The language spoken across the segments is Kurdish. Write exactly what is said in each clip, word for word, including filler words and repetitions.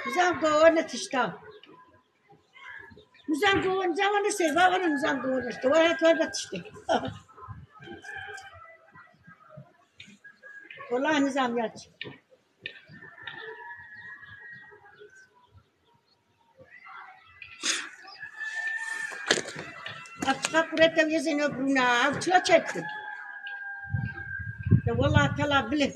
Nizam govene tişta. Nizam govene, nizam ne seyva vana nizam govene işte. Vana tuar da tişte. Vallahi nizam yaç. Ev çiqa kurete wê zêne brûna, ev çila çektin. De wela tela bilin.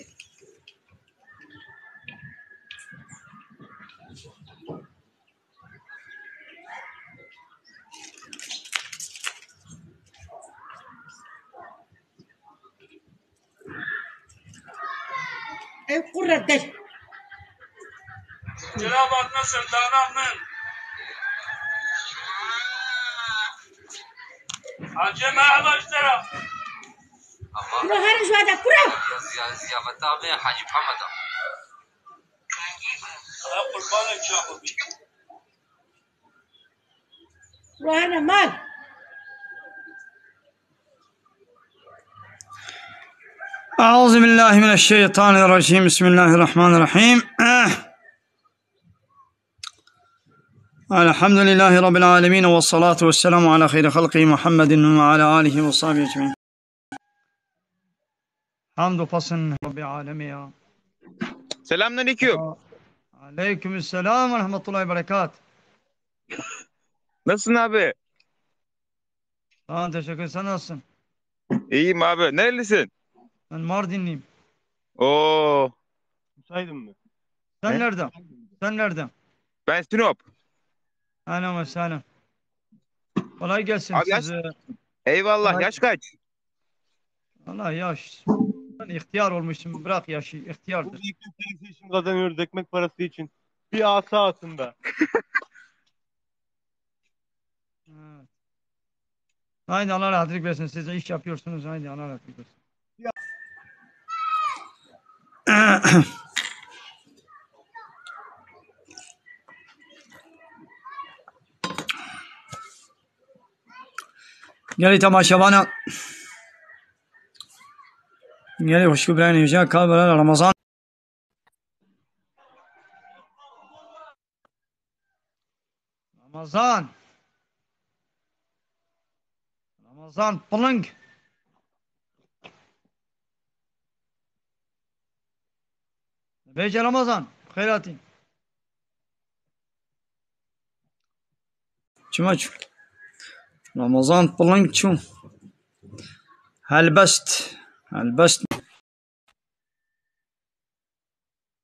Ev qurre der. Cenab-ı Hak sendana min. Hacı merhaba işte. Kuro her jua de kuro. Ya, ya, ziyafeta abi Hacı Muhammed. Ay, kurban çağı. Ruhana mal. أعوذ بالله من الشيطان الرجيم. بسم الله الرحمن الرحيم. الحمد لله رب العالمين، والصلاة والسلام على خير خلقه محمد وعلى آله وصحبه أجمعين. Hamd û pasin Rabbê alemê ya. Selamünaleyküm. Aleyküm selam ve rahmetullahi ve berekat. Nasılsın abi? Tamam, teşekkür ederim. Sen nasılsın? İyiyim abi. Nerelisin? Ben Mardinliyim. Oo. Müsaitim mi? Sen nereden? Sen nereden? Ben Sinop. Ahlen ve sahlen. Kolay gelsin size. Eyvallah. Yaş kaç? Valla yaş. Ben ihtiyar olmuşum. Bırak yaşı. İhtiyardır. Bu ekmek parası için kazanıyoruz. Ekmek parası için. Bir asa altında. Evet. Haydi Allah rahatlık versin. Siz de iş yapıyorsunuz. Haydi Allah rahatlık versin. Gelî temaşevana. Gelî xwişk û birayên hêja ka bera Ramazan. Ramazan. Ramazan Piling. Bêje Ramazan, xêr hatî. Çima çû? Ramazan Piling çû. Helbest. Helbest.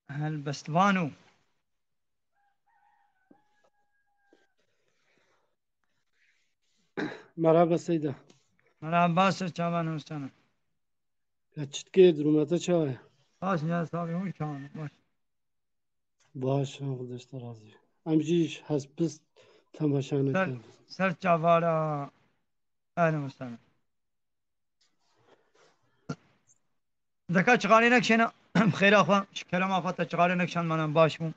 Helbestvano. Merhaba Seyda. Merhaba, ser çavan hostana. Ya çitkê durumata çawa ye? Baş ya, sağ olun, çavan, baş. Baş, Xwedê ji te razî. Em jî ji helbest temaşa nekin. Ser çavara, ehlen we sehlen. Deka çixarê nekişêne, xêra xwe, ji kerema xwe te çixarê nekişand, me baş bû.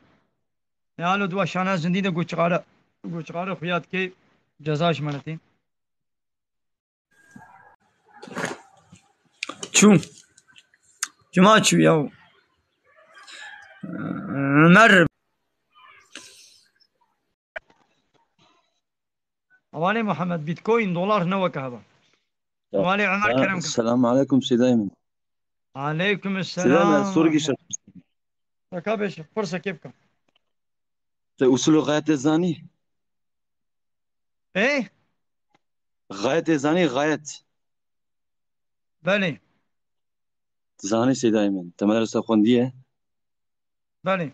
Ya lo dua şana zindî de got çixare, got çixare xuya dikê, ceza ji me re tê. Çû. Çima çû ya? Ömer. Hevalê Muhammed, Bitcoin, dolar ne weke heba. Hevalê Ömer, kerem ke. Selamun aleyküm Seyda Emin. Aleyküm selam. Seyda Emin, ez Sorgî şer. Reka beşe, pirsekê bike. Te usulü gayet zanî. Ê? Gayet ê zanî, gayet. Belê. Zanî Seyda Emin. Te medrese xwendiye? Belê.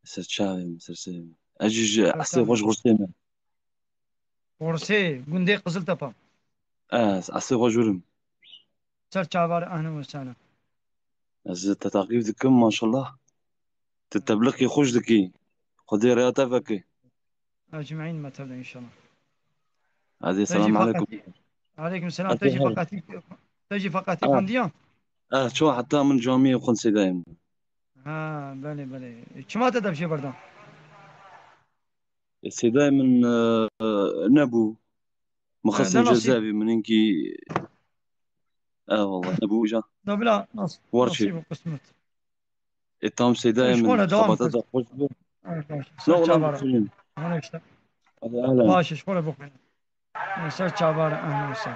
Ser çavê min, ser serê min. Ez jî ji eslê xwe ji Xursê me. Xursê, gundê Qiziltepe. Ez eslê xwe ji wir im. Ser çavar, ehlen we sehlen. Ez te taqîb dikim, maşallah. Tu tebliqê xweş dikî. Xwedê rêya te veke. Ecmaîn me tev de înşallah. Hadi, selamun aleyküm. Aleyküm selam. Te jî feqetî, te jî feqetî xwendiya? Eh, ço heta min camiyê xwend Seyda Emin. Ha, belê, belê. Çima te dev jê berdan? Sêdayê min, e, nebû. Min xistin cezavê min hinkî. E, wallah, nebû îja. Da bila nas-, War çê. Nasîb û qismet. E, tam sêdayê min, xebata da xweş bi. Evet, baş. Ne olan bixwînin. Hadi, ehlen. Baş, şkole bixwînin. Ser çavara, ehlen ser.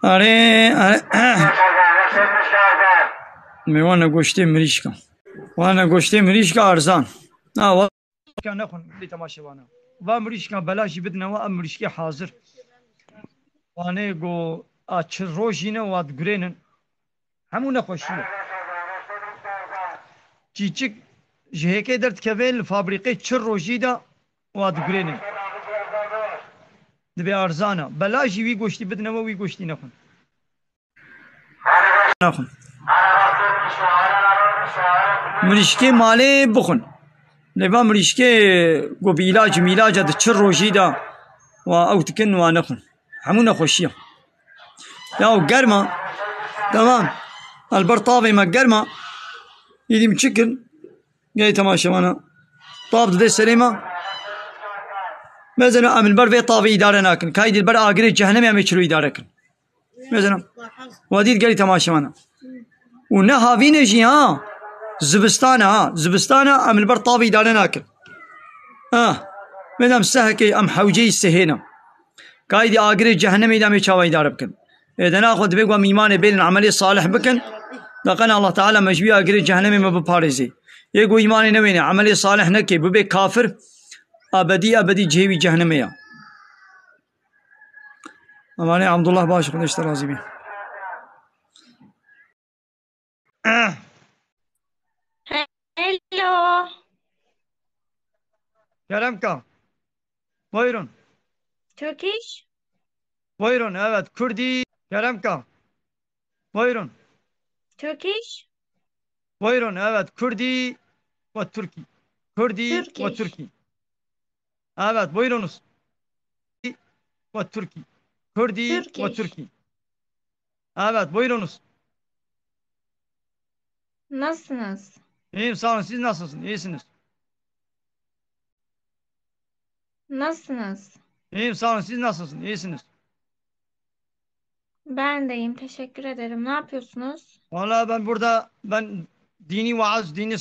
Erê, erê. Mê wane goştê mirîşka. Wane goştê mirîşka erzan. Ha, wa- Nexwin, lê temaşevana. Va mirîşka bela jî bidine wa, em mirîşkê hazir. Wane go a çi rojî ne wa digurênin. Hemû nexweşî ye. Çîçik ji hêkê derdikeve li fabrîqê çi rojî de wa digurênin. Dibê erzan e. Bela jî wî goştî bidine we, wî goştî nexwin. Nexwin. Mirîşkê malê bixwin. Lê va mirîşkê ku bi îlac mîlaca di çi rojî de wa ew dikin wa nexwin. Hemû nexweşiya. Ya germa. Tamam. Li ber tavê me germa. Îdî min çi kir? Gelî temaşevana. Tav dide serê me. Mesela em li ber vê tavê îdare nakin. Kayî dî li ber agirê cehennemê em ê çilo îdare kin. Mesela. Wa dît gelî temaşevana. Û ne havîne jî ha. Zibistan e ha. Zibistan e, em li ber tavê îdare nakin. Ha. Mesela em sehekê em hewceyî sihêne. Kayî dî agirê cehennemê de em ê çawa îdare bikin. Ê, de naxwe dibê ku em îmanê bêlin emelê salih bikin. De qena Allah Teala me ji wî agirê cehennemê me biparêzê. Yê ku îmanê newêne, emelê salih neke, bibe kafir, ebedî, ebedî cihê wî cehennemê ya. Emanê Abdullah baş, Xwedê ji te razî bî. Hello. Keremka. Buyurun. Turkish? Buyurun, evet. Kurdî. Keremka. Buyurun. Turkish? Buyurun, evet. Kurdî ve Türkî. Kurdî ve Türkî. Evet, buyurunuz. Ve Türkî. Kurdî ve Türkî. Evet, buyurunuz. Nasılsınız? İyiyim, sağ olun. Siz nasılsınız? İyisiniz? Nasılsınız? İyiyim, sağ olun. Siz nasılsınız? İyisiniz? Ben de iyiyim, teşekkür ederim. Ne yapıyorsunuz? Vallahi ben burada, ben dini vaaz, dini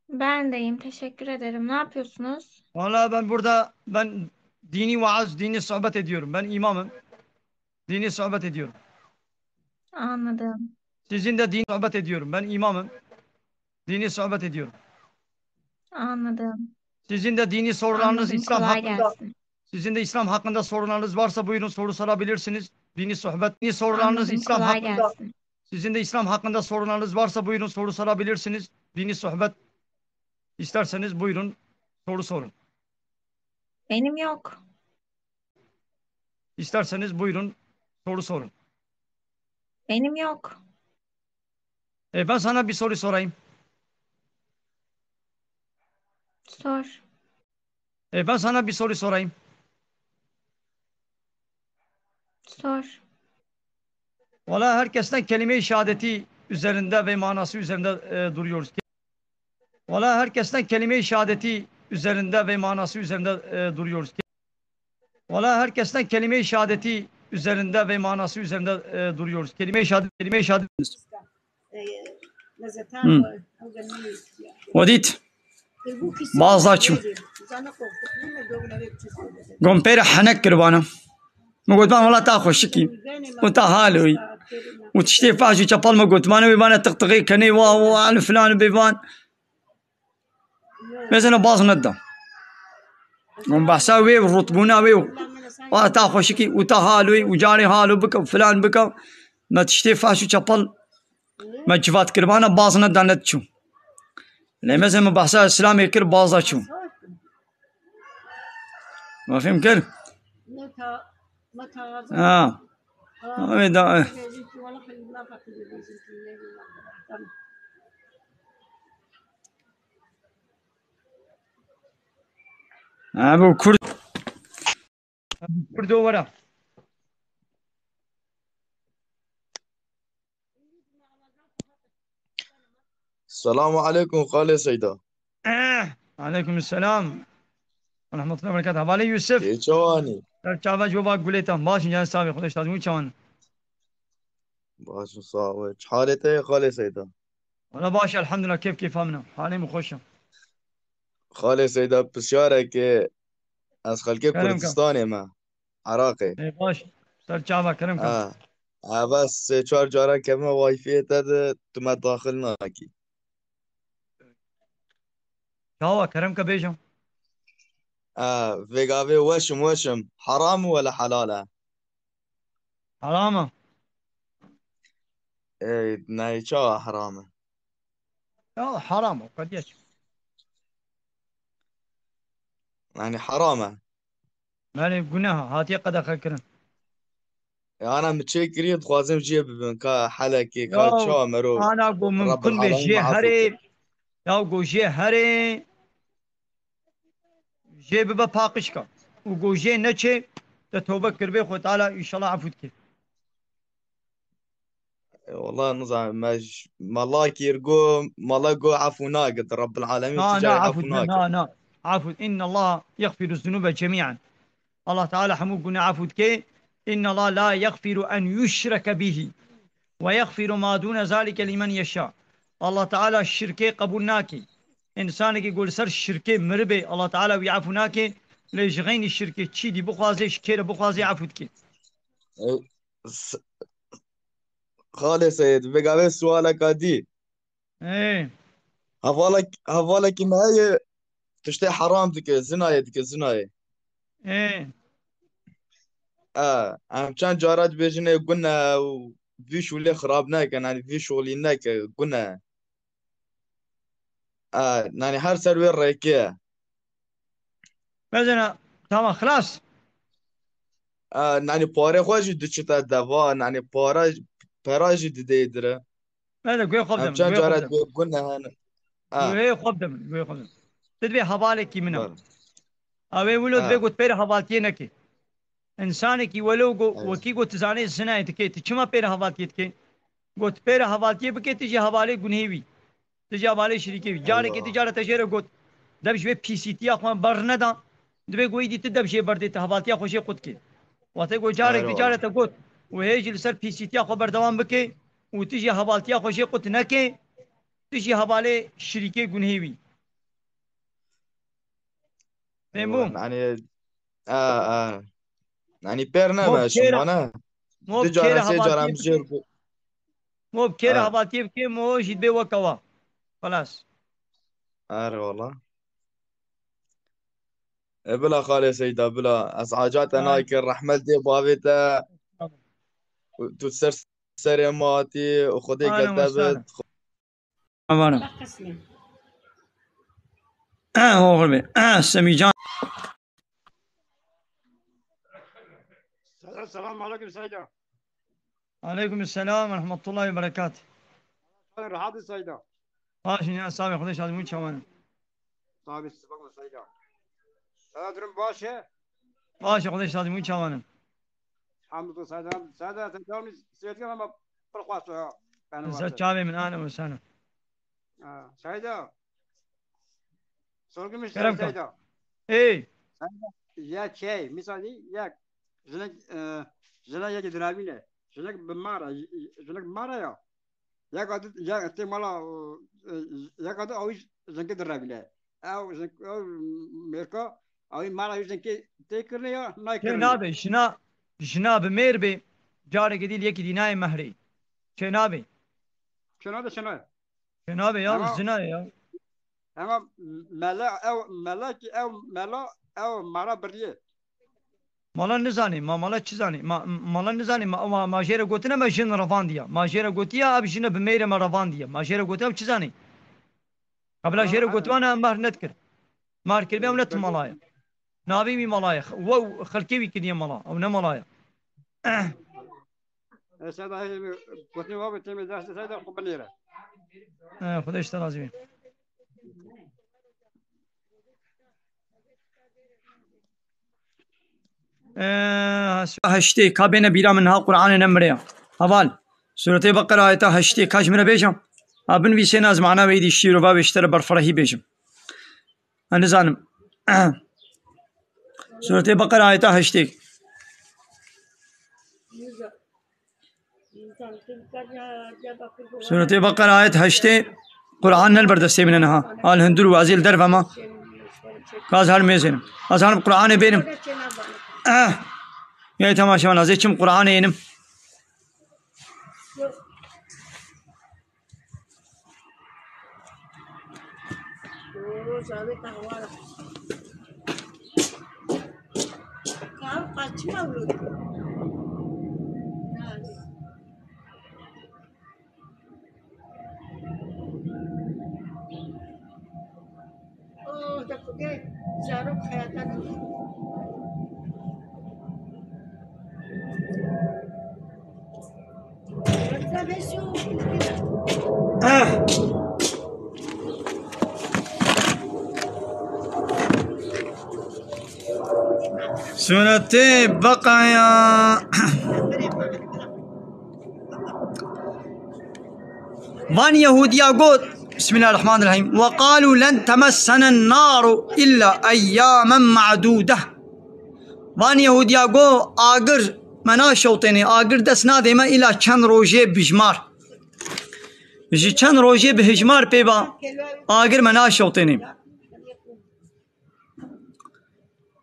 Ben de iyiyim, teşekkür ederim. Ne yapıyorsunuz? Vallahi ben burada, ben dini vaaz, dini sohbet ediyorum. Ben imamım. Dini sohbet ediyorum. Anladım. Sizin de dini sohbet ediyorum. Ben imamım. Dini sohbet ediyorum. Anladım. Sizin de dini sorularınız Anladım, İslam kolay hakkında, gelsin. Sizin de İslam hakkında sorularınız varsa buyurun soru sorabilirsiniz. Dini sohbet, dini sorularınız Anladım, İslam kolay hakkında, gelsin. Sizin de İslam hakkında sorularınız varsa buyurun soru sorabilirsiniz. Dini sohbet isterseniz buyurun soru sorun. Benim yok. İsterseniz buyurun soru sorun. Benim yok. E, ben sana bir soru sorayım. Sor. E, ben sana bir soru sorayım. Sor. Valla herkesten kelime-i şehadeti üzerinde ve manası üzerinde, e, duruyoruz. Valla herkesten kelime-i şehadeti üzerinde ve manası üzerinde, e, duruyoruz. Valla herkesten kelime-i şehadeti üzerinde ve manası üzerinde, e, duruyoruz. Kelime-i şehadet, kelime-i şehadet. Hmm. Wedît. Bazda çû. Gom pêre henek kiribana. Min got, "Van wela ta xweşikî û ta haloyî û tiştê fehş û çepal me gotmane wê vane tiqtiqê kenê wa, wa, filan bê van." Mesela baz neda. Gom behsa wê û rutbûna wê û wela ta xweşikî û ta haloyî û carê halo bike û filan bike. Me tiştê fehş û çepal me civat kiribana baz neda nediçû. Lê mesela min behsa Îslamê kir, baz da çû. Me fêm kir? Ha. Wê da, eh. Ha, bu Kurd. Kurdo were. Selamu aleykum Xalê Seyda. Aleykum selam. Rahmetullahi ve berekatuhu. Hevalê Yusuf. Ê çawanî? Ser çava cova gulêtan. Baş in, can sabê, Xwedê şad, hûn çawan? Baş in, sağ ol. Çi halê te ye, Xalê Seyda? Wala baş, elhamdulillah, kêf kêfa min e. Halê min xweş e. Xalê Seyda, pisyareke, ez xelkê Kerem ka. Kurdistanê me, Iraqê. Ê, baş. Ser çava, kerem ka. Ha. Eve sê çar cara kevime wayfiyê te de, tu me daxil nakî. Çawa, kerem ke bêjim. E, vêgavê weş im, weş im. Heram e wele helal e? Heram e. Ê, neyê çawa heram e? Ya, heram e, qediya çi? Yani heram e. Belê, guneh e, hatiye qedexe kirin. E, ana min çêkiriye, dixwazim jê bibim, ka helekê, ka Ya, çawa mero ana go mimkun be Rabbul Alemîn jê me afû herê, kir. Ya go jê herê, jê bibe paqijka. Û go jê neçê, te tewbe kiribê, Xwedê Teala înşallah efû dike. E, wala nizanim, me j-, mala kir go, mala go efû nake, Rabbul Alemîn Na, tu na, carê efû efû, na, nake. Na, na. Efû, inna Allah yeğfiru zunuba cemi'an. Allah Teala hemû guneh efû dike. Inna Allah la yeğfiru en yuşreke bihi ve yeğfiru ma dune zalike limen yeşa. Allah Teala şirkê qebûl nake. Însanekî ku li ser şirkê miribe, Allah Teala wî efû nake. Lê ji xeynî şirkê çî dî bixwaze, ji kê re bixwaze, efû dike. E, s-, Xalê Seyed, vêgavê sualeka dî. Ê. Hevalek-, hevalekî me heye, tiştê heram dike, zinayê dike, zinayê. Ê. E, em çend cara dibêjin ê gune û vî şûlê xirab neke, yani vî şûlî neke, gune. E, yani her ser wê rêkê ye. Mezena, tamam, xilas. E, yani parê xwe jî diçite deva, yani para, pera jî didê dire. Mezena, guhê xwe Em bide min, çend guhê xwe cara bide min. dibê gune hene. E. Guhê xwe bide min, guhê xwe bide min. Tu dibê hevalekî min e. Bale. Ew ê wilo dibê Ha. got pêre hevaltiyê neke. Însanekî welo go, Eyvallah. wekî go tu zanê zinayê dike, tu çima pêre hevaltiyê dike? Go tu pêre hevaltiyê bike, tu jî hevalê gunhê wî. Tu jî hevalê şirîkê wî. Carekê tu Eyvallah. care te jê re got, dev ji wê pîsîtiya xwe berneda, dibê go îdî tu dev jê berdê, tu hevaltiya xwe jê qut ke. Wate go carek tu care Eyvallah. te got, û hê jî li ser pîsîtiya xwe berdewam bike, û tu jî hevaltiya xwe jê qut neke, tu jî hevalê şirîkê gunhê wî. Fehmû? Eyvallah. Yani, a, a. Yani per ne Mo be kêra, şuma ne? mo Di cara kêra sê cara hevaltiyê em jêr bike. ku. Mo kêra Ha. hevaltiyê bike, mo jî dibê wek ewa. Xelas. Are wala. E bila Xalê Seyda, bila. Ez aca te Ay. nayke, rehmet dê bavê te. Tamam. Tu ser serê matî û Xwedê Ahlen gete ve bit. sahlen. Aman. Oxir be. Semîcan. Selam, selam aleyküm Seyda. Aleyküm selam ve rahmetullahi ve berekat. Rahat Seyda. Baş in ya, sağ ol, Xwedê şad, hûn çawan in? Sağ ol, sağ ol Seyda. Sana durum baş e? Baş e, Xwedê şad, hûn çawan in? Hamdolsun Seyda. Seyda, sen devam et. Seyda ama bir kuat ya. Benim Ser varsa. çavê min, ahlen we sahlen. Ha, Seyda. Sorgumuşlar Kerem ka. Seyda. Ey. Seyda, ya şey, misal ya jinek, e, jinek ya dirabine. Jinek bi mara, jinek bi mara ya. Ya kadın, ya te mala, e, ya kadın avuç jinek dirabine. Ew jinek, ew merka, avuç mara jinek te kirne ya, nay Çê kirne. nabe, jina, jina bi mêr be, careke dî li yekî dî nayê mehrê. Çê nabe. Çê nabe, çê nabe. Çê nabe ya, Ama zina ye ya. Ama mele, ew, mele ki, ew, mela, ew, mara biriye. Mala nizanî, ma mala çi zanî? Ma, mala nizanî, ma, ma, ma jê re gotine me jin revandiya. Ma jê re gotiya, ev jine bi mêrê me revandiye. Ma jê re gotiya, ev çi zanî? Qebla Ama jê re ev gotiwa ne, em mahr nedikir. Mahr kiribe, ew ne tu Belki mala ye. Navê wî mala ye. Ew xelkê wî kiriye mala. Ew ne mala ye. E, sen daha şimdi gotine wa bi têmê dest sen de xwe binêre. E, Xwedê ji te razî be. E, sura heştê, ka bêne bîra min niha Qur'anê ne mire ya. Heval, Suretê Beqera ayeta heştê, ka ji min re bêje. Ha, binivîsê, ez mana wê dî şîrova wê ji te re berfirehî bêjim. Ez nizanim. Suretê Beqera ayeta heştê. Suretê Beqera ayet heştê. Quran ne li ber destê min e niha. Al hundur û ez ê li derve ma. Ka ez herim mêzênim. Ez herim Quranê bênim. Eh. Ya temaşevan, ez ê çim Quranê ênim. Eh. Suretê Beqaya. Van Yehûdiya got, Bismillahirrahmanirrahîm, "Ve qalû len temessenen naru illa eyyamen ma'dûdeh." Van Yehûdiya got, "Agir me naşewtênê, agir dest nadê me îla çend rojê bijmar." Ji çend rojê bi hijmar pê ba, agir me naşewtênê.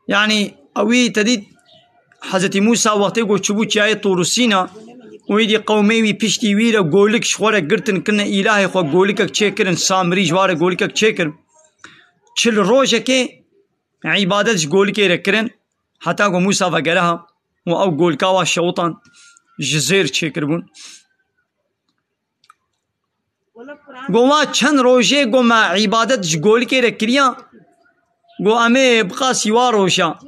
Yanî, ewî te dît, Hezretî Mûsa wextê ku çûbû çiyayê Tûrû Sîna, û êdî qewmê wî piştî wî re golik ji xwe re girtin, kirine îlahê xwe, golikek çêkirin, Samirî ji wa re golikek çêkir. Çil rojekê îbadet ji golikê re kirin, heta ku Mûsa vegere ha û ew golika wa şewitan ji zêr çêkiribûn. Go wa çend rojê go me îbadet ji golikê re kiriya, go em ê biqasî wa roja,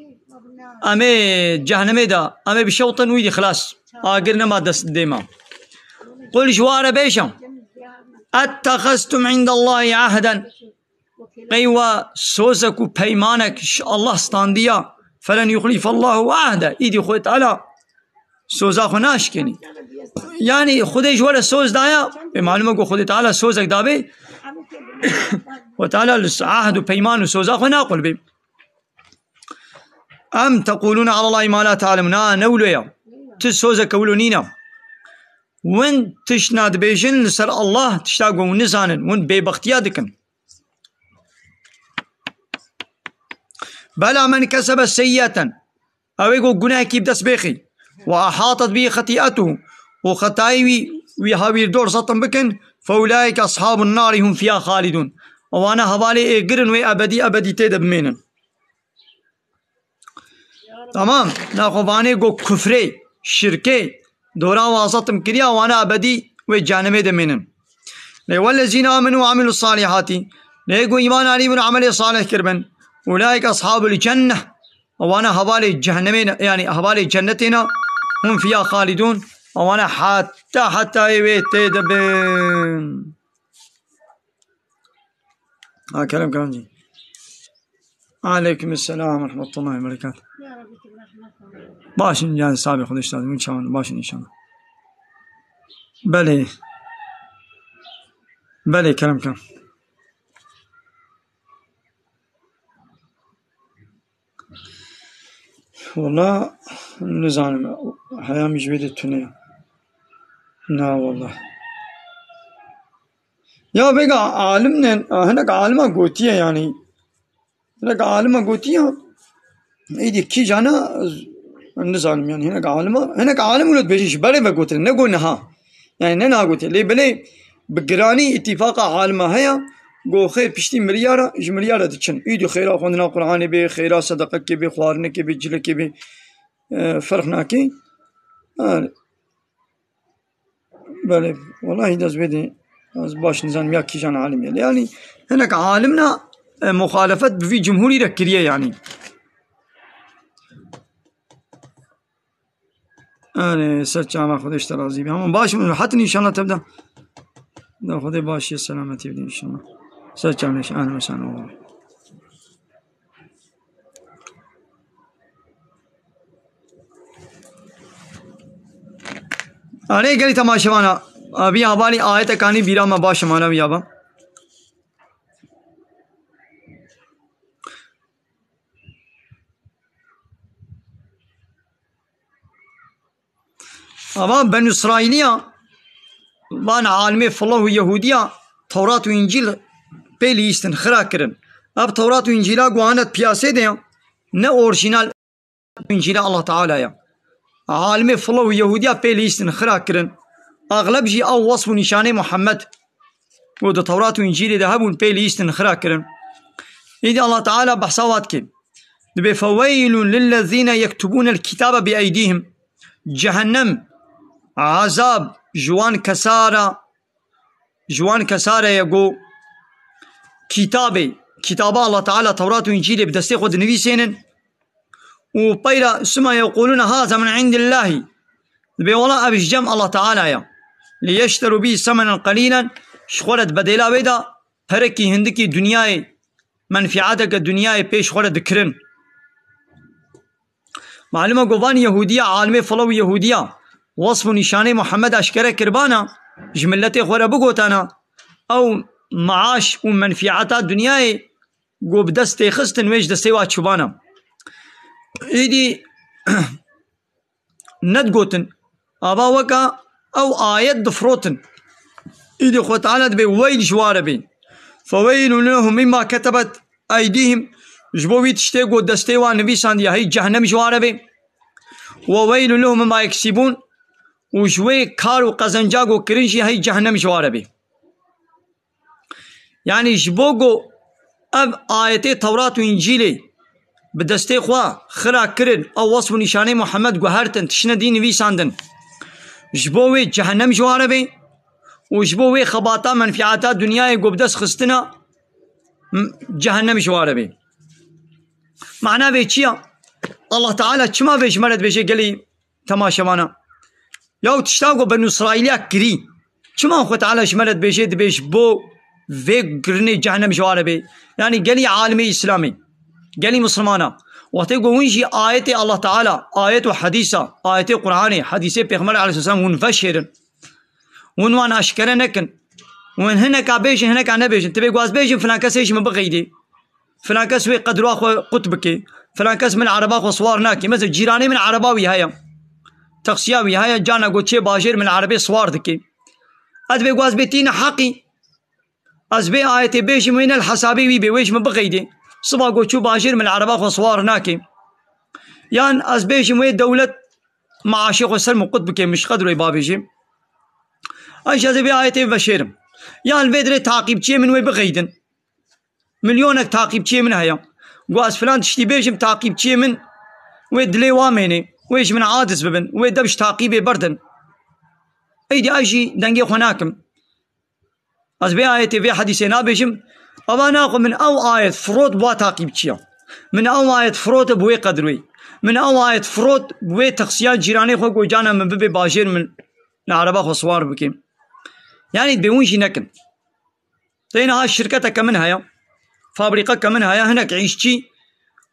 em ê cehnemê de, em ê bişewtin wî dî xilas. Agir nema dest dê me. Qul ji wa re bêje, "Ettexeztum indallahî ahden." Qey we sozek û peymanek ji Allah standiya, "Felen yuxlifallahu ahde." Îdî Xwedê Teala soza xwe naşkenî. Yanî Xwedê ji we re soz daya, pê malum e ku Xwedê Teala sozek dabe, Xwedê Teala li ahd û peyman û soza xwe naqulbê. "Em tequlûne alallahî ma la te'lemûn." Na, ne wilo ya. Ti sozeke wilo nîne. Win tiştna dibêjin li ser Allah, tişta ku hûn nizanin, win bêbextiya dikin. "Bela men kesebe seyyi'eten." Ew ê ku gunehekî bi dest bêxî. "Ve ahatet bî xetî'etuhu." Û xetayî wî, wî hawîrdor zetim bikin. "Fe ulaike ashabun nari hum fiha xalidun." Ewana hevalê êgir in, wê ebedî, ebedî tê de bimênin. Tamam. Naxwe vanê go kufrê, şirkê, dora wa zetim kiriya, wana ebedî wê cehennemê de mênin. Lê wellezîne amenu ve amilus salihati. Lê go îman anîbin û emelê salih kiribin. Ulaike ashabul cenneh. Wana hevalê cehennemê ne, yanî hevalê cennetê ne. Hum fiha xalidun. Wana heta hetayê wê tê de bin. Ha, kerem, kerem cî. Aleyküm selam ve rahmetullahi ve berekatuhu. Başin yani sabi Xwedê ji te razî, çawan başin inşallah. Belê. Belê, kerem, kerem. Wala nizanim. Heya min ji wê de tune ye. Na wala. Ya vêga alim ne, hinek alima gotiye yani. Hinek alima gotiye. Êdî kîjan e, nizanim yani. Hinek alima, hinek alim wilo dibêjin ji berê ve gotin, ne go niha. Yani ne niha gotiye. Lê belê bi giranî îtîfaqa alima heye, go xêr piştî milyara, ji milyara diçin. Êdî xêra xwendina Qur'anê bê, xêra sedeqekê bê, xwarinekê bê, cilekê bê, e, ferq nake. Yani, Belê, welahi dest bê de ez baş nizanim ya kîjan alim ye. Yani hinek alim na, e, muxalefet bi vî cumhurî re kiriye yani. Yani ser çava Xwedê ji te razî be. Ama baş min rahat inşallah tevda. Da Xwedê baş ye, selametî bide inşallah. Ser çava, ahlen ve sahlen. Erê gelî temaşevana, a, vî hevalî ayetekanî bîra me baş e, mana wî ya ba. Ava Benû Îsraîliya, van alimê filoh û Yehûdiya, Tewrat û Încîl pê lîstin, xira kirin. Ev Tewrat û Încîla guhane di piyasê de ya, ne orjînal Încîla Allah Teala ya. Alimê filoh û Yehûdiya pê lîstin, xira kirin. Axleb jî ew wesf û nîşanê Muhammed ku di Tewrat û Încîlê de hebûn, pê lîstin, xira kirin. Îdî Allah Teala behsa wa dike. Dibê, "Feweylun lillezîne yektubûnel kitabe bi eydîhim." Cehennem, azab ji wan kesara, ji wan kesare ye ku kitabê, kitaba Allah Teala, Tewrat û Încîlê bi destê xwe dinivîsênin û peyra suma yequlûne haza min indillahî. Dibê wela ev ji cem Allah Teala ya. Liyeşteru bî semenen qelîlen, ji xwe re di bedêla wê de perekî hindikî dinyayê, menfîateke dinyayê pêş xwe re dikirin. Malum e ku van Yehûdiya, alimê filoh û Yehûdiya, wesf û nîşanê Muhammed eşkere kiribana, ji miletê xwe re bigotana, ew maaş û menfîata dinyayê ku bi dest tê xistin, wê ji destê wa çûbana. Îdî nedigotin. Ava weka ew ayet difirotin. Îdî Xwe Teala dibê weyl ji wa re bê. Feweylun lehum mimma ketebet eydîhim. Ji bo wî tiştê ku destê wan nivîsandiye, hey cehennem ji wa re bê. Ve weylun lehum mimma yeksibûn. Û ji wê kar û qezenca ku kirin jî, hey cehennem ji wa re bê. Yanî ji bo ku ev ayetê Tewrat û Încîlê bi destê xwe xira kirin, ew wesf û nîşanê Muhammed guhertin, tiştine dî nivîsandin. Ji bo wê cehennem ji wan re bê û ji bo wê xebata, menfîata dinyayê ku bi dest xistina, m-, cehennem ji wan re bê. Mana vê çi ya? Allah Teala çima vê ji me re dibêje gelî temaşevana? Yaw tişta ku Benû Îsraîliya kirî, çima Xwe Teala ji me re dibêje, dibê ji bo vê kirinê cehennem ji wan re bê? Yanî gelî alimê Îslamê, gelî Misilmana, wextê ku hûn jî ayetê Allah Teala, ayet û hedîsa, ayetê Qur'anê, hedîsê Pêxember aleyhisselam hûn veşêrin, hûn wan aşkere nekin, hûn hineka bêjin, hineka nebêjin, tu bê ku ez bêjim filan kesê ji min bixeydê. Filan kes wê qedra xwe qut bike. Filan kes min ereba xwe siwar nake. Mesela cîranê min ereba wî heye. Taksiya wî heye, carna ku çê bajêr min erebê siwar dike. Ez dibê ku ez bê tîne heqî. Ez bê ayetê bêjim wê ne li hesabê wî bê, wê ji min bixeydê. Siba ku çû bajêr min ereba xwe siwar nake. Yan ez bêjim wê dewlet maaşê xwe ser min qut bike, min ji qedroyê bavêjê. Ay ji ez ê vê ayetê veşêrim. Yan vê dirê taqîbçiyê min wê bixeydin. Milyonek taqîbçiyê min heye. Got ez filan tiştî bêjim, taqîbçiyê min wê dilê wa mênê, wê ji min aciz bibin, wê dev ji taqîbê berdin. Êdî ez jî dengê xwe nakim. Ez vê ayetê, vê hedîsê nabêjim. Ava naxwe min ew ayet firot bi wa taqîbçiya. Min ew ayet firot bi wê qedroyê. Min ew ayet firot bi wê taksiya cîranê xwe, got cana min bibê bajêr min li ereba xwe siwar bike. Yanî dibê hûn jî nekin. Tê niha şirketeke min heye, fabrîqeke min heye, hinek îşçî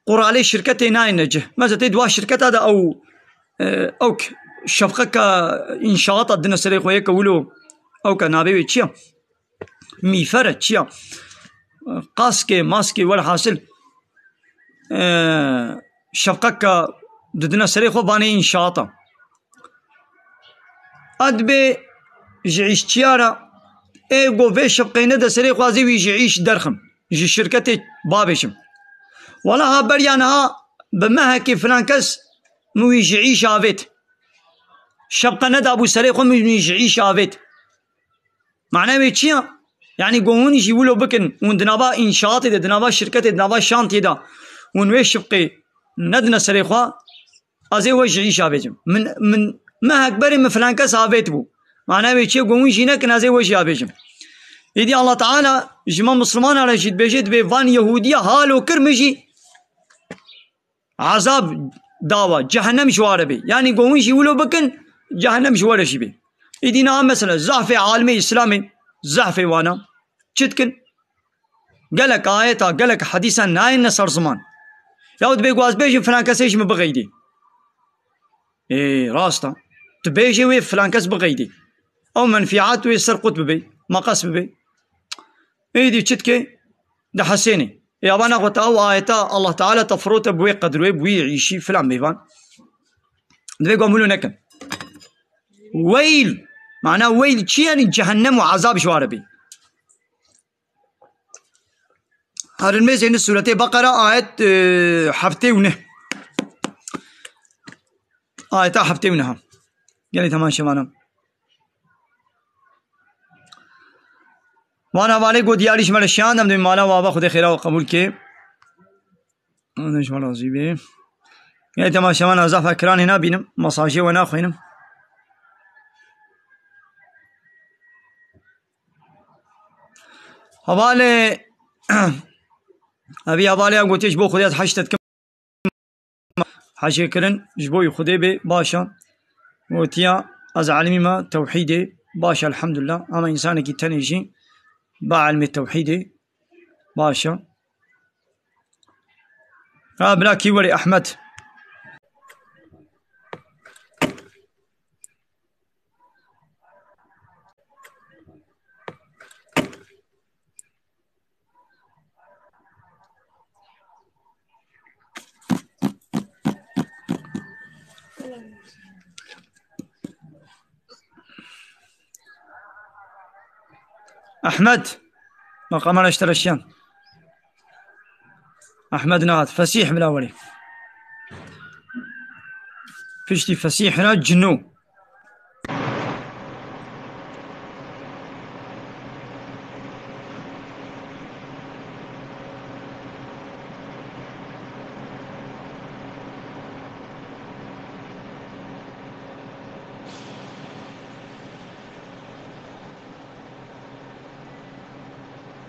quralê şirketê nayêne cih. Mesela tê di wa şirketa de ew, e, ew k-, şefqeke înşaata dine serê xwe yeke wilo, ew ke navê wê çi ye? Mîfer e, çi ye? Qaskê, maskê, welhasil, e, şefqeke didine serê xwe, vanê înşaata. Edbê ji îşçiya re, ê go vê şefqê nede serê xwe, ez ê wî ji îş derxim, ji şirketê bavêjim. Wela ha beriya niha bi mehekê filan kes min wî ji îş avêt. Şefqe nedabû serê xwe, min wî ji îş avêt. Mana wê çi ya? Yanî go hûn jî wilo bikin, hûn di nava înşaatê de, di nava şirketê, di nava şantiyê de, hûn wê şefqê nedine serê xwe, ez ê we ji îş avêjim. Min, min, mehek berê min filan kes avêt bû. Mana wê çi ye? Go hûn jî nekin, ez ê we jî avêjim. Êdî Allah Teala ji me Misilmana re jî dibêje, dibê van Yehûdiya halo kir min jî ezab dawa, cehennem ji wa re bê. Yanî go hûn jî wilo bikin, cehennem ji we re jî bê. Êdî niha mesela zehfê alimê Îslamê, zehfê wana çi dikin? Gelek ayeta, gelek hedîsa nayêne ser ziman. Yaw dibê ku ez bêjim filan kesê ji min bixeydê. Ê, rast e. Tu bêjê wê filan kes bixeydê. Ew menfîat wê ser qut bibe, meqes bibe. Êdî çi dike? Dihesênê. Ê, ava naxwe te ew ayeta Allah Teala te firote bi wê qedr wê, bi wî îşî filan mêvan. Divê ku em wilo nekin. Weyl. Mana weyl çi yani? Cehennem û azab ji wan re bê. Herin mêzên sûretê Beqera ayet, e, heftê û neh. Ayeta heftê û neh. Gelê temaşevanan. Van hevalê got diyarî ji me re şiyan dem dê mala we ava Xwedê xêra we qebûl kê. Xwedê ji me razî bê. Gelê temaşevanan zaf ekranê nabînim. Mesajê we naxwînim. Hevalê, evî hevalê ya gotiye ji bo Xwedê ez heşt dikim. Heşê kirin ji bo Xwedê bê, baş e. Gotiya ez elimî me tewhîdê, baş e, elhamdulillah. Ama însanekî tenê jî ba elimê tewhîdê, baş e. Ha, bila kî werê Ehmed. Ehmed. Ma kamera ji te re şiyan. Ehmed nehat. Fesîh bila werê. Piştî Fesîh re Cinû.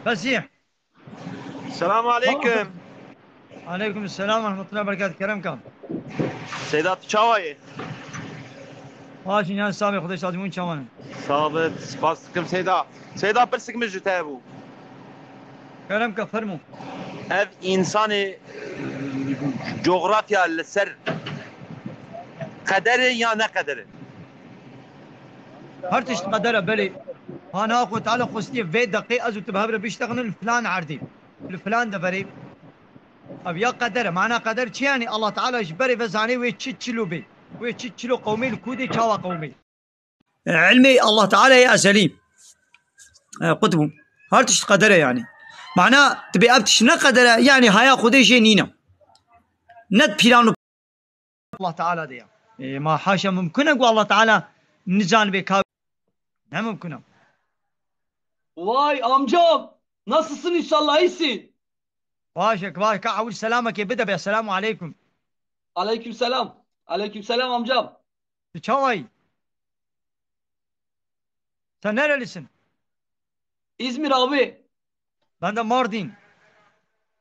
Fesîh. Selamun aleykum. Aleykum selam ve rahmetullahi ve berekatuhu. Kerem kan. Seyda, tu çawa yê? Baş in, yan sabê Xwedê şadî bûn çawan in. Sağ ol, spas dikim Seyda. Seyda, pirsik min ji te bû. Kerem ke, fermo. Ev însanê coğrafya li ser qeder e ya ne qeder e? Her tişt qeder e, belê. Hana Xwe Teala xwestiye vê deqê ez û tu bi hev re biştexinin li filan erdê, li filan deverê. Ev ya qeder e. Mana qeder çi yani? Allah Teala ji berê ve zanê wê çi çilo bê. Wê çi çilo qewmê, li ku dê, çawa qewmê. E, ilmê Allah Teala yê ezelî. E, qut bû. Her tişt qeder e yani. Mana tu bê ev tişt ne qeder e, yani haya Xwedê jê nîne. Ne pîran û Allah Teala de ya. E, ma haşa mumkin e ku Allah Teala nizanibê ka. Ne mumkin e. Vay amcam, nasılsın inşallah, iyisin? Baş e, baş. Ka ewil selamekê bide be. Selamu aleykum. Aleyküm selam. Aleyküm selam amcam. Tu çawayî? Sen nerelisin? İzmir abi. Ben de Mardin.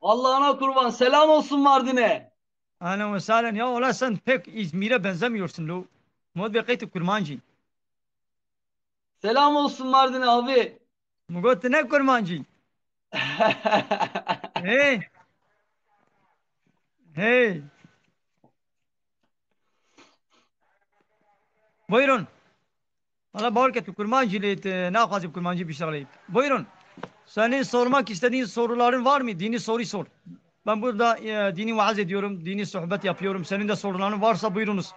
Allah'ına kurban. Selam olsun Mardin'e. Ahlen ve sahlen. Ya ola sen pek İzmir'e benzemiyorsun lo. Mod ve kayıt Kurmancı. Selam olsun Mardin'e abi. Min got tu ne Kurmancî? Hey. Hey. Buyurun. Valla bawer ke tu Kurmancî lê, tu naxwazî bi Kurmancî biştexlî. Buyurun. Senin sormak istediğin soruların var mı? Dini soru sor. Ben burada, e, dini vaaz ediyorum, dini sohbet yapıyorum. Senin de soruların varsa buyurunuz.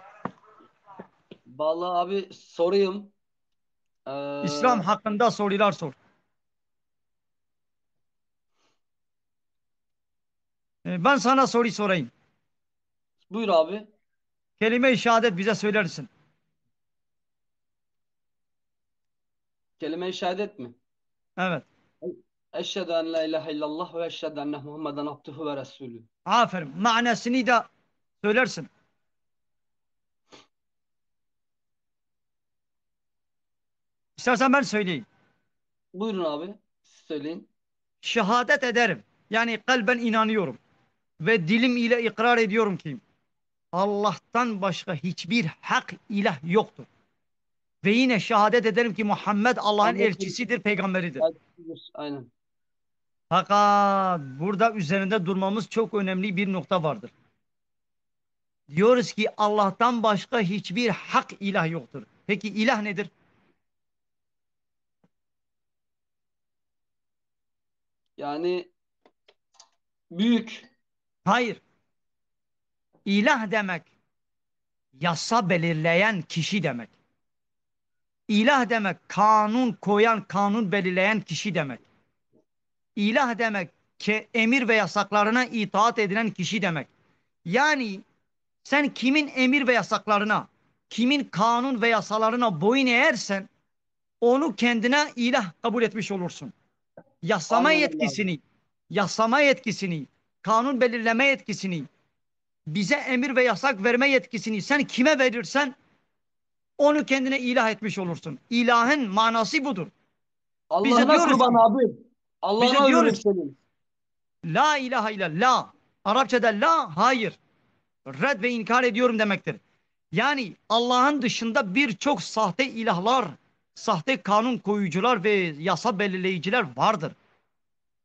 Vallahi abi sorayım. Ee, İslam hakkında sorular sor. Ee, ben sana soru sorayım. Buyur abi. Kelime-i şehadet bize söylersin. Kelime-i şehadet mi? Evet. Eşhedü en la ilahe illallah ve eşhedü enne Muhammeden abduhu ve resulü. Aferin. Manasını da söylersin. İstersen ben söyleyeyim. Buyurun abi, siz söyleyin. Şehadet ederim. Yani kalben inanıyorum. Ve dilim ile ikrar ediyorum ki Allah'tan başka hiçbir hak ilah yoktur. Ve yine şehadet ederim ki Muhammed Allah'ın Anlaşıldı. Elçisidir, peygamberidir. Aynen. Fakat burada üzerinde durmamız çok önemli bir nokta vardır. Diyoruz ki Allah'tan başka hiçbir hak ilah yoktur. Peki ilah nedir? Yani büyük. Hayır. İlah demek yasa belirleyen kişi demek. İlah demek kanun koyan, kanun belirleyen kişi demek. İlah demek ki emir ve yasaklarına itaat edilen kişi demek. Yani sen kimin emir ve yasaklarına, kimin kanun ve yasalarına boyun eğersen, onu kendine ilah kabul etmiş olursun. Yasama yetkisini, yasama yetkisini, kanun belirleme yetkisini, bize emir ve yasak verme yetkisini sen kime verirsen, onu kendine ilah etmiş olursun. İlahın manası budur. Biz de Allah'ına diyoruz kurban ki, abi. Biz de Allah'ına ömür diyoruz ki, senin. La ilahe illallah. Arapçada la, hayır. Red ve inkar ediyorum demektir. Yani Allah'ın dışında birçok sahte ilahlar, sahte kanun koyucular ve yasa belirleyiciler vardır.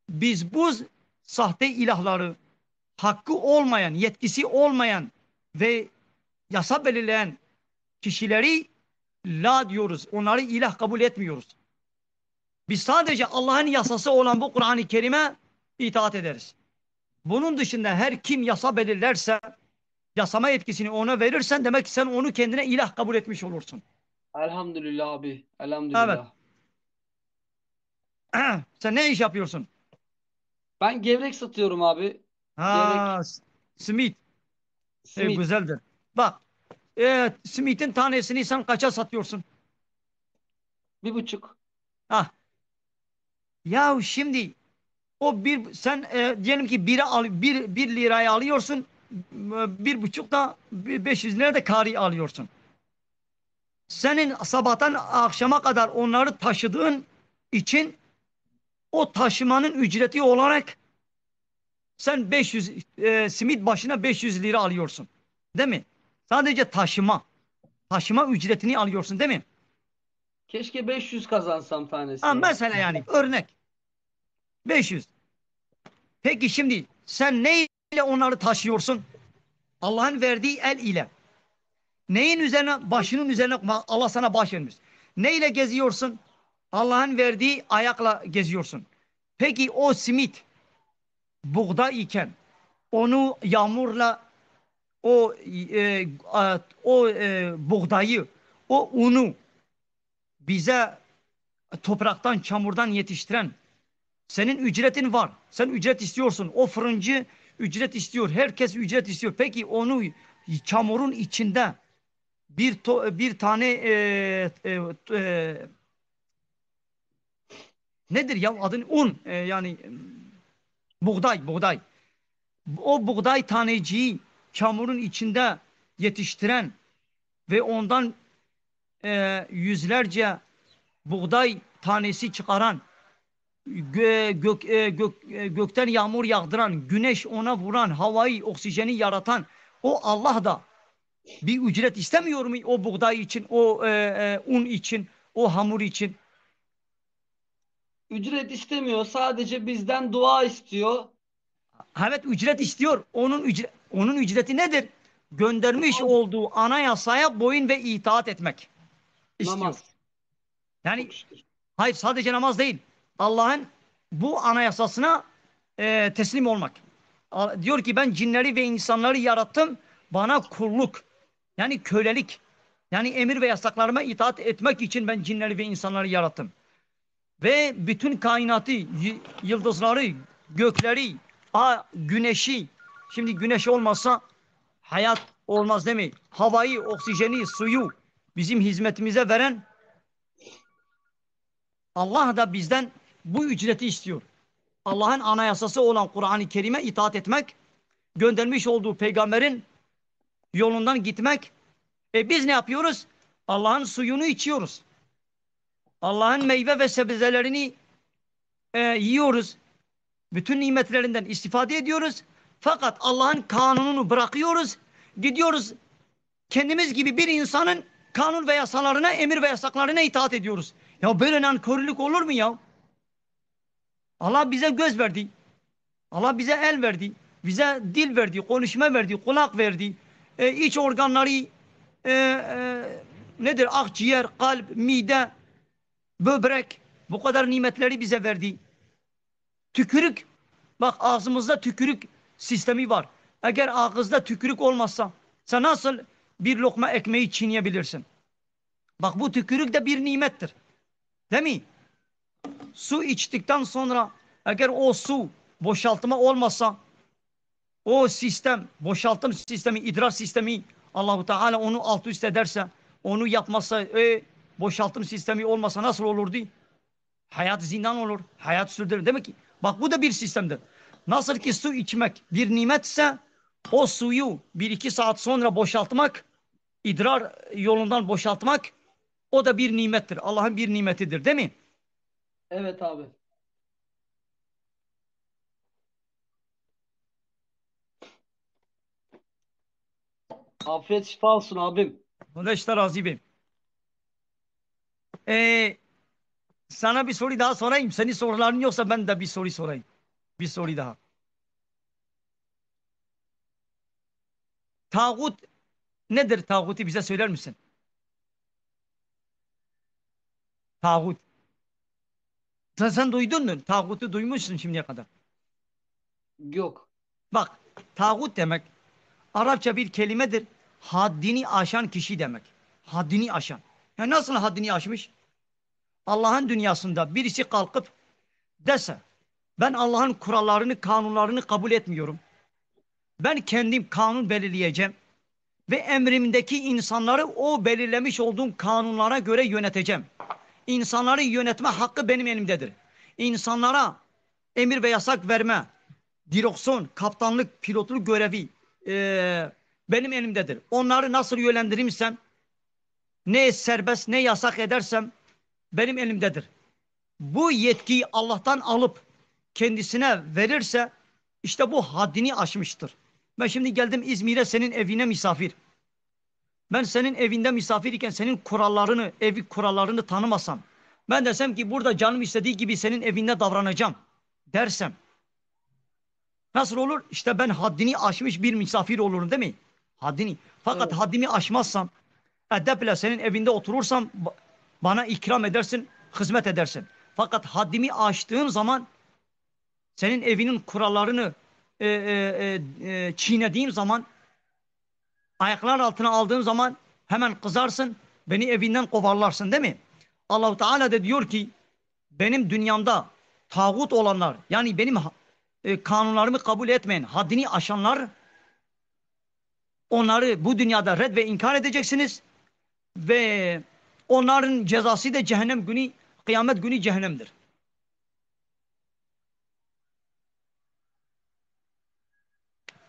Biz bu sahte ilahları, hakkı olmayan, yetkisi olmayan ve yasa belirleyen kişileri la diyoruz. Onları ilah kabul etmiyoruz. Biz sadece Allah'ın yasası olan bu Kur'an-ı Kerim'e itaat ederiz. Bunun dışında her kim yasa belirlerse, yasama yetkisini ona verirsen, demek ki sen onu kendine ilah kabul etmiş olursun. Elhamdülillah abi, elhamdülillah. Evet. Sen ne iş yapıyorsun? Ben gevrek satıyorum abi. Ha, gevrek. S-, simit. E, simit. Güzeldir. Bak, e, simitin tanesini sen kaça satıyorsun? Bir buçuk. Ha. Ya şimdi o bir, sen, e, diyelim ki biri al, bir, bir liraya alıyorsun, e, bir buçuk da, bir beş yüz lira da karı alıyorsun. Senin sabahtan akşama kadar onları taşıdığın için o taşımanın ücreti olarak sen beş yüz, e, simit başına beş yüz lira alıyorsun. Değil mi? Sadece taşıma. Taşıma ücretini alıyorsun, değil mi? Keşke beş yüz kazansam tanesine. Ha, mesela yani, örnek. Beş yüz. Peki şimdi sen neyle onları taşıyorsun? Allah'ın verdiği el ile. Neyin üzerine? Başının üzerine, Allah sana baş vermiş. Neyle geziyorsun? Allah'ın verdiği ayakla geziyorsun. Peki o simit buğday iken onu yağmurla, o, e, a, o, e, buğdayı, o unu bize topraktan, çamurdan yetiştiren, senin ücretin var. Sen ücret istiyorsun. O fırıncı ücret istiyor. Herkes ücret istiyor. Peki onu çamurun içinde bir to-, bir tane, e, e, e, nedir ya adın? Un, e, yani buğday, buğday. O buğday taneciği çamurun içinde yetiştiren ve ondan, e, yüzlerce buğday tanesi çıkaran, gö-, gök, e, gök, e, gökten yağmur yağdıran, güneş ona vuran, havayı, oksijeni yaratan o Allah da bir ücret istemiyor mu o buğday için, o, e, e, un için, o hamur için? Ücret istemiyor, sadece bizden dua istiyor. Evet, ücret istiyor. Onun ücre-, onun ücreti nedir? Göndermiş olduğu anayasaya boyun ve itaat etmek istiyor. Namaz. Yani, çok şükür. Hayır, sadece namaz değil. Allah'ın bu anayasasına, e, teslim olmak. A-, diyor ki, "Ben cinleri ve insanları yarattım, bana kulluk." Yani kölelik. Yani emir ve yasaklarıma itaat etmek için ben cinleri ve insanları yarattım. Ve bütün kainatı, y-, yıldızları, gökleri, a, güneşi. Şimdi güneş olmasa hayat olmaz, değil mi? Havayı, oksijeni, suyu bizim hizmetimize veren Allah da bizden bu ücreti istiyor. Allah'ın anayasası olan Kur'an-ı Kerim'e itaat etmek, göndermiş olduğu peygamberin yolundan gitmek. E, biz ne yapıyoruz? Allah'ın suyunu içiyoruz. Allah'ın meyve ve sebzelerini, e, yiyoruz. Bütün nimetlerinden istifade ediyoruz. Fakat Allah'ın kanununu bırakıyoruz. Gidiyoruz kendimiz gibi bir insanın kanun ve yasalarına, emir ve yasaklarına itaat ediyoruz. Ya böyle nankörlük olur mu ya? Allah bize göz verdi. Allah bize el verdi. Bize dil verdi, konuşma verdi, kulak verdi. E, iç organları, e, e, nedir? Akciğer, kalp, mide, böbrek. Bu kadar nimetleri bize verdi. Tükürük. Bak, ağzımızda tükürük sistemi var. Eğer ağızda tükürük olmazsa, sen nasıl bir lokma ekmeği çiğneyebilirsin? Bak, bu tükürük de bir nimettir. Değil mi? Su içtikten sonra eğer o su boşaltma olmasa, o sistem, boşaltım sistemi, idrar sistemi Allahu Teala onu alt üst ederse, onu yapmazsa, e, boşaltım sistemi olmasa nasıl olurdu? Hayat zindan olur, hayat sürdürür. Demek ki, bak, bu da bir sistemdir. Nasıl ki su içmek bir nimetse, o suyu bir iki saat sonra boşaltmak, idrar yolundan boşaltmak, o da bir nimettir. Allah'ın bir nimetidir, değil mi? Evet abi. Afiyet şifa olsun abim. Allah işte razı be. Ee, sana bir soru daha sorayım. Senin soruların yoksa ben de bir soru sorayım. Bir soru daha. Tağut nedir? Tağutu bize söyler misin? Tağut. Sen, sen duydun mu? Tağutu duymuşsun şimdiye kadar. Yok. Bak, tağut demek Arapça bir kelimedir. Haddini aşan kişi demek. Haddini aşan. Ya nasıl haddini aşmış? Allah'ın dünyasında birisi kalkıp dese, "Ben Allah'ın kurallarını, kanunlarını kabul etmiyorum. Ben kendim kanun belirleyeceğim ve emrimdeki insanları o belirlemiş olduğum kanunlara göre yöneteceğim. İnsanları yönetme hakkı benim elimdedir. İnsanlara emir ve yasak verme, direksiyon, kaptanlık, pilotluk görevi, e, benim elimdedir. Onları nasıl yönlendirirsem, ne serbest ne yasak edersem benim elimdedir." Bu yetkiyi Allah'tan alıp kendisine verirse, işte bu haddini aşmıştır. Ben şimdi geldim İzmir'e, senin evine misafir. Ben senin evinde misafir iken senin kurallarını, evi kurallarını tanımasam, ben desem ki burada canım istediği gibi senin evinde davranacağım dersem, nasıl olur? İşte ben haddini aşmış bir misafir olurum, değil mi? Haddini. Fakat Evet. haddimi aşmazsam, edeple senin evinde oturursam, ba-, bana ikram edersin, hizmet edersin. Fakat haddimi aştığım zaman, senin evinin kurallarını, e, e, e, e, çiğnediğim zaman, ayaklar altına aldığım zaman hemen kızarsın, beni evinden kovarlarsın, değil mi? Allahu Teala da diyor ki, benim dünyamda tağut olanlar, yani benim ha-, e, kanunlarımı kabul etmeyen, haddini aşanlar, onları bu dünyada red ve inkar edeceksiniz ve onların cezası da cehennem günü, kıyamet günü cehennemdir.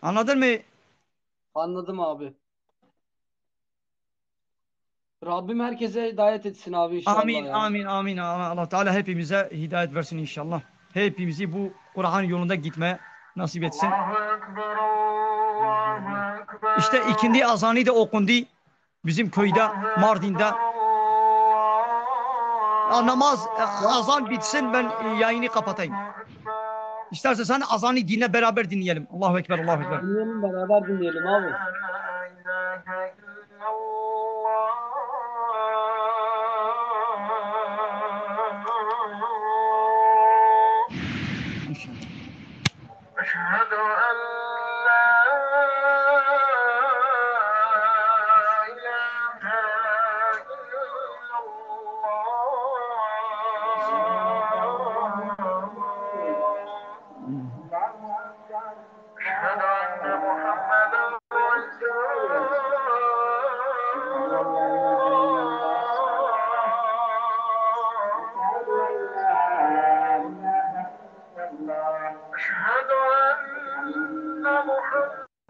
Anladın mı? Anladım abi. Rabbim herkese hidayet etsin abi inşallah Amin, ya. amin, amin. Allah, Allah Teala hepimize hidayet versin inşallah. Hepimizi bu Kur'an yolunda gitmeye nasip etsin. Allahu Ekber, Allahu Ekber. İşte ikindi azanı da okundu bizim köyde, Mardin'de. Ya namaz, e, azan bitsin, ben, e, yayını kapatayım. İstersen sen azanı dinle, beraber dinleyelim. Allahu Ekber, Allahu Ekber. Dinleyelim, beraber dinleyelim abi. أشهد أن لا إله إلا الله. أشهد أن محمدا رسول الله. أشهد أن محمدا رسول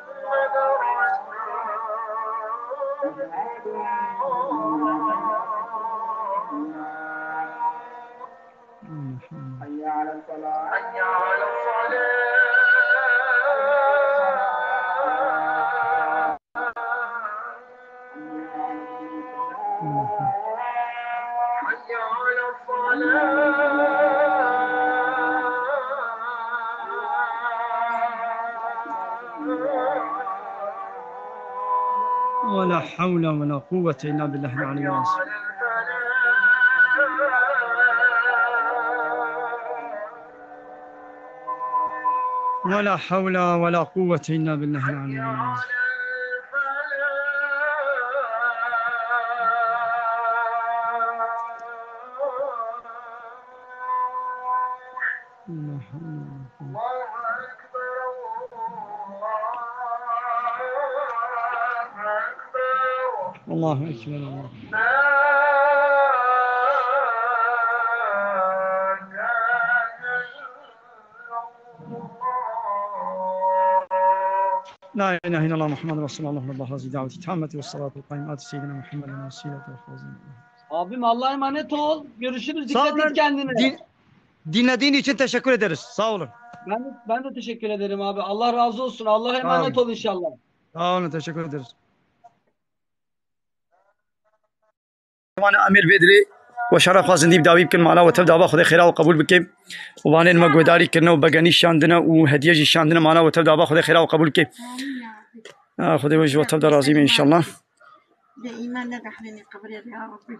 الله. حي على الصلاة. حي على الصلاة. حي على الصلاة. ولا حول ولا قوة إلا بالله العلي العظيم. ولا حول ولا قوة إلا بالله العلي العظيم. الله أكبر، الله. لا إله إلا الله محمد رسول الله. الله هذه دعوة التامة والصلاة القائمة سيدنا محمد وسيلة وفوزنا. Abim, Allah'a emanet ol. Görüşürüz. Sağ Dikkat et olun. Kendine. Din-, dinlediğin için teşekkür ederiz. Sağ olun. Ben de, ben de teşekkür ederim abi. Allah razı olsun. Allah'a Sağ emanet olun. Ol inşallah. Sağ olun. Teşekkür ederiz. Wan Amêr Bêdirê we şeref xwazin dî bi dawî bikin, mala we tev daba Xwedê xêra we qebûl bike. Û vanên me guhdarî kirine û begenî şandine û hediye jî şandine, mala we tev daba Xwedê xêra we qebûl bike. Amîn ya Rabbi. Ah, Xwedê we ji we tev de razî be inşallah. De îman ne behrenî qebrê ya Rabbi.